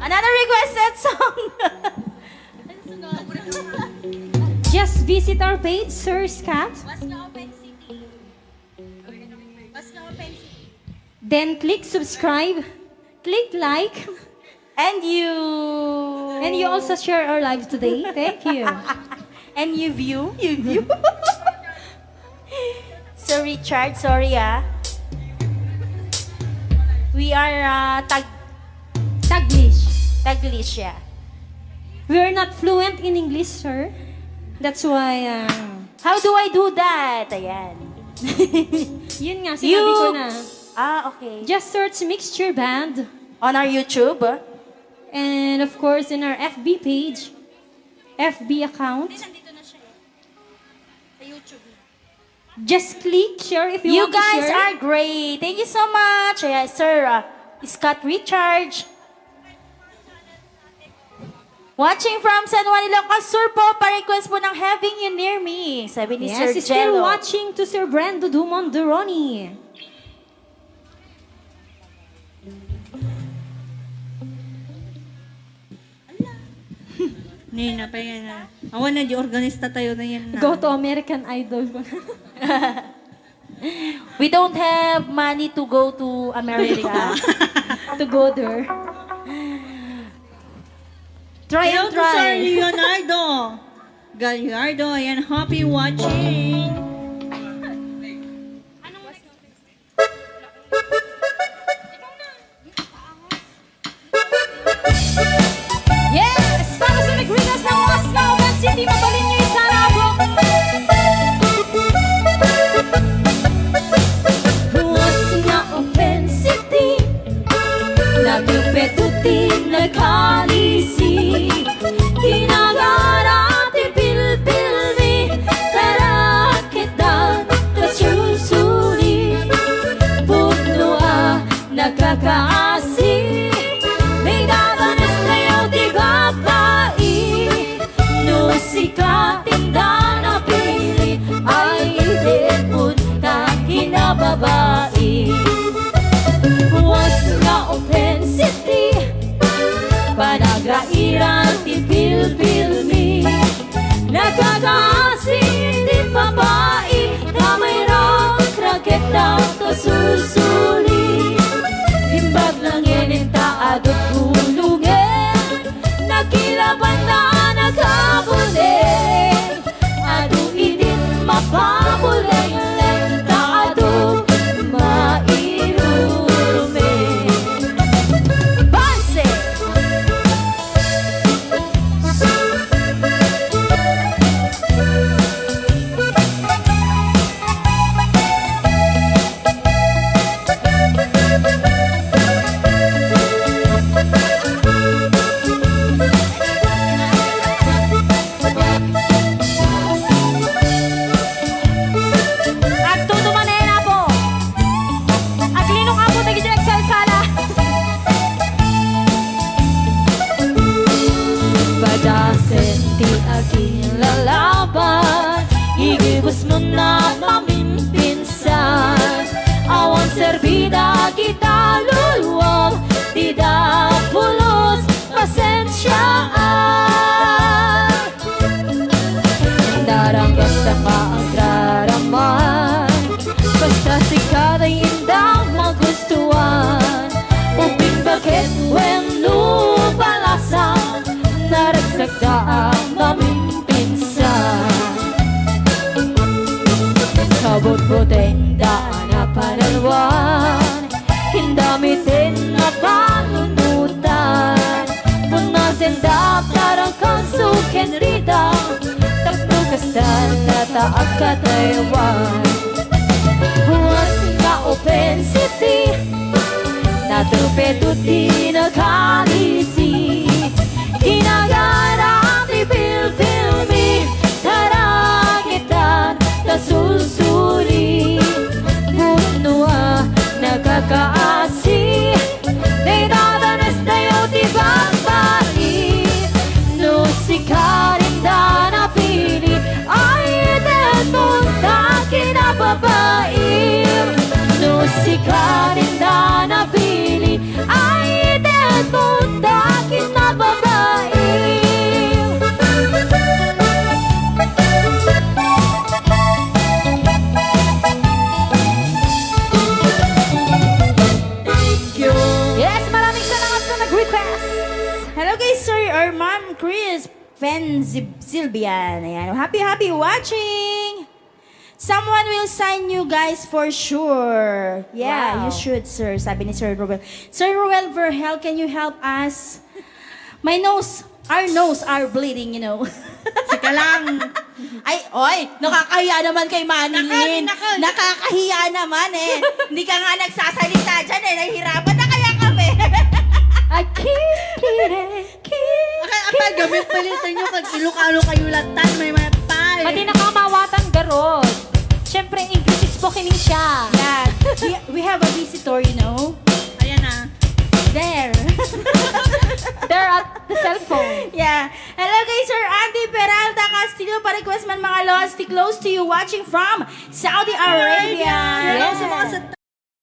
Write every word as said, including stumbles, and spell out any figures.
Another requested song. Just visit our page, Sir Scott. Then click subscribe, click like, and you. And you also share our live today. Thank you. And you view, you view. Sir Richard, sorry ah. We are uh, tag Taglish. Taglish, yeah. We are not fluent in English, sir. That's why uh, How do I do that? Ayan. Yun nga, sinabi ko na. Ah, okay. Just search Mixture Band. On our YouTube? And of course, in our F B page, F B account. Just click share if you You want to guys share. Are great. Thank you so much. Ayan, Sir uh, Scott Richard. Watching from San Juan, Ilocos Sur po, pa-request po ng Having You Near Me, sabi ni Yes, Sir still Jello. Watching to Sir Brando Dumon Duroni. Nina pa yan. Ah. Awan na, di organista tayo na yan na. Go to American Idol. We don't have money to go to America. To go there. Try and Hello to Sir try. Leonardo Gallardo, ayan, happy watching. Yes! Para sa nagrequest ng Wasna Open City, mabalin niyo isara, bro. Wasna Open City, natupet ti nagkalisi. Kinagara ti pilpilmi, taraketdan ta sursuri. Pudno a nakakaasi, may dadanes tayo ti babai. No sika tinda napili, ay itedmon ta kinababai. Wasna Open City, panagrairan ti pilpilmi. Nakakaasi ti babai, ta may rakraketda ta sursuri. Imbag nanginin ta adu gulongen, nakilabanda nagkabuneng. Adu idin mapabuleng, ta adu mairumen. Banse! Agtudo manen, Apo. Aglinong, Apo, dagiti agsalsala. Padasen ti agin lalaban, igibusmon a maminpinsan. Awan serbi dagita luluam, dida pulos pasensiaan. Darang basta nga agraraman, basta sika ti indang magustuan. Ubing baket wenno palasang, naragsakda a maminpinsan. Kabutbutengda a napanalwan, indamiten a panunotan. Punasen da para kanso ken rida, tapno kastan data agkatayoan. Wasna Open City, natupet ti nagkalisi. Kinagara ti pilpilmi, taragitan ta sursuri. Pudno a nakakaasi, dayta danes tayo ti babai. No sika rinda napili, ay itedmon ta kinababaim. No sika rinda napili, ay itedmon ta Hello kay Sir or Ma'am Chris Fen Zib- Zilbian. Ayan. Happy, happy watching! Someone will sign you guys for sure. Yeah, you Wow. should, sir. Sabi ni Sir Ruel. Sir Ruel Verhel, can you help us? My nose, our nose are bleeding, you know. Sika lang. Ay, oy, nakakahiya naman kay Manilyn. Naka-, naka- Nakakahiya naman eh. Hindi ka nga nagsasalita dyan eh. Nahihirapan na kaya kami. I can't get it. Akay, akay, gamit pa rin sa inyo, kag Ilocano kayo latan, may mayat pa eh. Pati nakamawatan garod. Siyempre, English is spoken siya. Yeah. We, we have a visitor, you know. Ayan na. There. There at the cellphone. Yeah. Hello kay Sir Andy Peralta Castillo. Pa-request man, mga lods, stay close to you, watching from Saudi Arabia. Hello sa mga sa